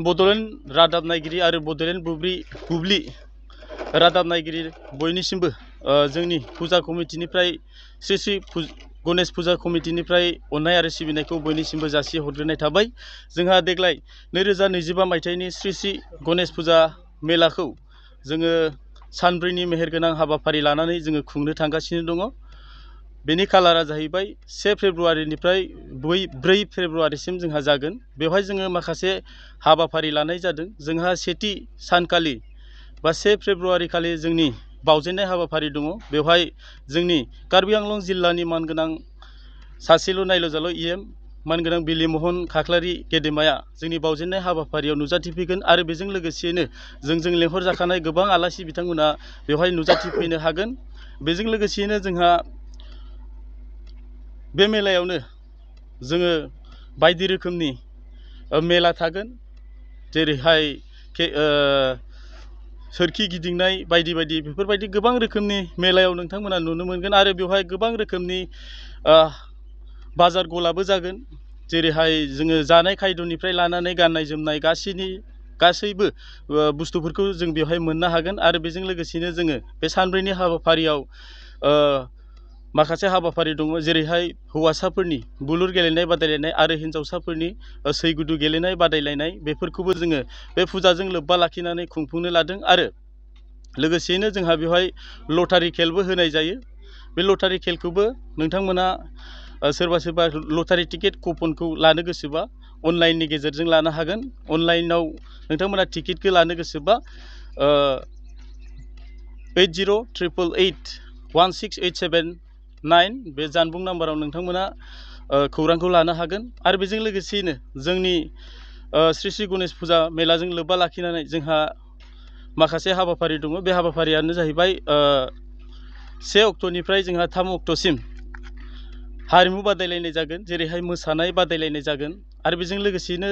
बड'लेण्ड रादाब नायगिरि आरो बड'लेण्ड बुब्लि रादाब नायगिरि बयनिसिमबो जोंनि फुजा कमिटिनिफ्राय श्री श्री गणेश फुजा कमिटिनिफ्राय अननाय आरो सिबिनायखौ बयनिसिमबो जासि हरग्रोनाय थाबाय। जोंहा देग्लाय 2025 मायथाइनि श्री श्री गणेश फुजा मेलाखौ जोङो सानब्रैनि मेहेरगोनां हाबाफारि लानानै जोङो खुंनो थांगासिनो दङ। बेनि खालारा जाहैबाय 1 फेब्रुवारिनिफ्राय 4 फेब्रुवारिसिम जोंहा जागोन। बेवहाय जोङो माखासे हाबाफारि लानाय जादों। जोंहा सेथि सानखालि बा 1 फेब्रुवारि खालि जोंनि बावजेननाय हाबाफारि दङ। बेवहाय जोंनि कार्बि आंलं जिल्लानि मानगोनां सासेल' नायल' जाल' EM मानगोनां बिलिमहन खाख्लारि गेदेमाया जोंनि बावजेननाय हाबाफारियाव नुजाथिफैगोन आरो बेजों लोगोसेनो जोंजों लेंहरजाखानाय गोबां आलासि बिथांमोना बेवहाय नुजाथिफैनो हागोन। बेजों लोगोसेनो जोंहा बे मेलायावनो जोङो बायदि रोखोमनि मेला थागोन, जेरैहाय सोरखि गिदिंनाय बायदि बायदि बेफोरबायदि गोबां रोखोमनि मेलायाव नोंथांमोना नुनो मोनगोन आरो बेवहाय गोबां रोखोमनि बाजार गलाबो जागोन। जेरैहाय जोङो जानाय खायद'निफ्राय लानानै गाननाय जोमनाय गासैबो बुस्थुफोरखौ जों बेवहाय मोननो हागोन आरो बेजों लोगोसेनो जोङो बे सानब्रैनि हाबाफारियाव माखासे हाबाफारि दङ, जेरैहाय हौवासाफोरनि बुलुर गेलेनाय बादायलायनाय आरो हिन्जावसाफोरनि सै गुदु गेलेनाय बादायलायनाय बेफोरखौबो जोङो बे फुजाजों लोब्बा लाखिनानै खुंफुंनो लादों आरो लोगोसेयैनो जोंहा बेवहाय लटारि खेलबो होनाय जायो। बे लटारि खेलखौबो नोंथांमोना सोरबा लटारि टिकेट कुपनखौ लानो गोसोबा अनलाइननि गेजेरजों लानो हागोन। अनलाइनाव नोंथांमोना टिकेटखौ लानो गोसोबा 8088816879 बे जानबुं नाम्बाराव नोंथांमोना खौरांखौ लानो हागोन आरो बेजों लोगोसेयैनो जोंनि श्री श्री गणेश फुजा मेलाजों लोब्बा लाखिनानै जोंहा माखासे हाबाफारि दङ। बे हाबाफारियानो जाहैबाय 1 अक्ट'निफ्राय जोंहा 3 अक्ट'सिम हारिमु बादायलायनाय जागोन, जेरैहाय मोसानाय बादायलायनाय जागोन आरो बेजों लोगोसेनो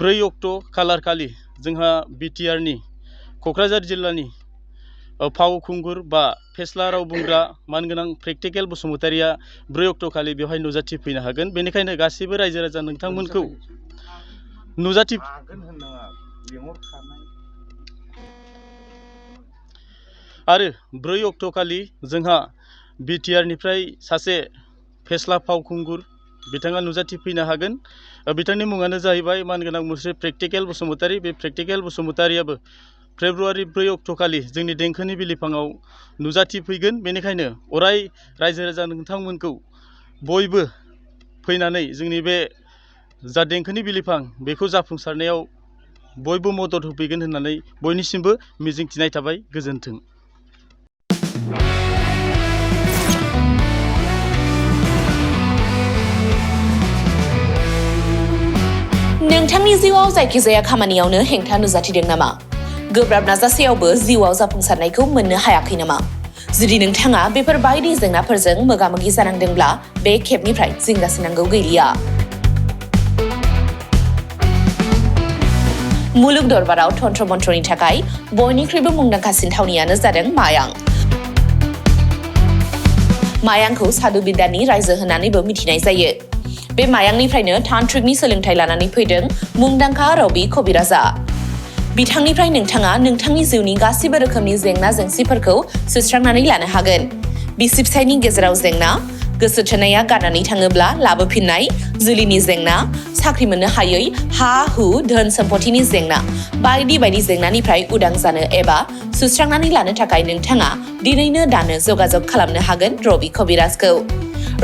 4 अक्ट' खालार खालि जोंहा बिटिआरनि क'क्राझार जिल्लानि फावखुंगुर बा फेस्ला राव बुंग्रा मानगोनां प्रेक्टिकेल बसुमतारिया 4 अक्ट' खालि बेवहाय नुजाथिफैनो हागोन। बेनिखायनो गासैबो रायजो राजा नोंथांमोनखौ आरो 4 अक्ट' खालि जोंहा बिटिआरनिफ्राय सासे फेस्ला फावखुंगुर बिथाङा नुजाथिफैनो हागोन। बिथांनि मुङानो जाहैबाय मानगोनां मुस्रि प्रेक्टिकेल बसुमतारि। बे प्रेक्टिकेल बसुमतारियाबो फेब्रुवारि 4 अक्ट' खालि जोंनि देंखोनि बिलिफाङाव नुजाथिफैगोन। बेनिखायनो अराय रायजो राजा नोंथांमोनखौ बयबो फैनानै जोंनि बे जा देंखोनि बिलिफां बेखौ जाफुंसारनायाव बयबो मदद होफैगोन होननानै बयनिसिमबो मिजिंथिनाय थाबाय। गोजोन्थों। नोंथांनि जिउआव जायखिजाया खामानियावनो हेंथा नुजाथिदों नामा? गोब्राब नाजासेयावबो जिउआव जाफुंसारनायखौ मोननो हायाखै नामा? जुदि नोंथाङा बेफोर बायदि जेंनाफोरजों मोगा-मोगि जानांदोंब्ला बे खेबनिफ्राय जिंगासिनांगौ गैलिया। मुलुग दरबाराव तन्त्र मन्त्रनि थाखाय बयनिख्रुइबो मुंदांखासिन थावनियानो जादों मायां। मायांखौ साधु बिद्यानि रायजो होननानैबो मिथिनाय जायो। बे मायांनिफ्रायनो तान्त्रिकनि सोलोंथाइ लानानै फैदों मुंदांखा रबि कबिराजा। बिथांनिफ्राय नोंथाङा नोंथांनि जिउनि गासिबो रोखोमनि जेंना जेंसिफोरखौ सुस्रांनानै लानो हागोन। बिसि फिसायनि गेजेराव जेंना, गोसो थोनाया गारनानै थाङोब्ला लाबोफिननाय, जुलिनि जेंना, साख्रि मोननो हायै, हा-हु, धोन सम्पथिनि जेंना बायदि बायदि जेंनानिफ्राय उदां जानो एबा सुस्रांनानै लानो थाखाय नोंथाङा दिनैनो दानो जगाजग खालामनो हागोन रबि कबिराजखौ।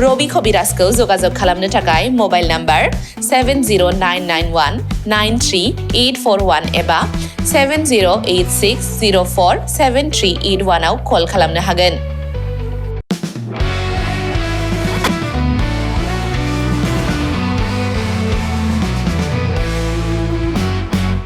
रबि कबिराजखौ जगाजग खालामनो थाखाय मबाइल नाम्बार 7099193841 एबा 7086047381 आव कल खालामनो हागोन।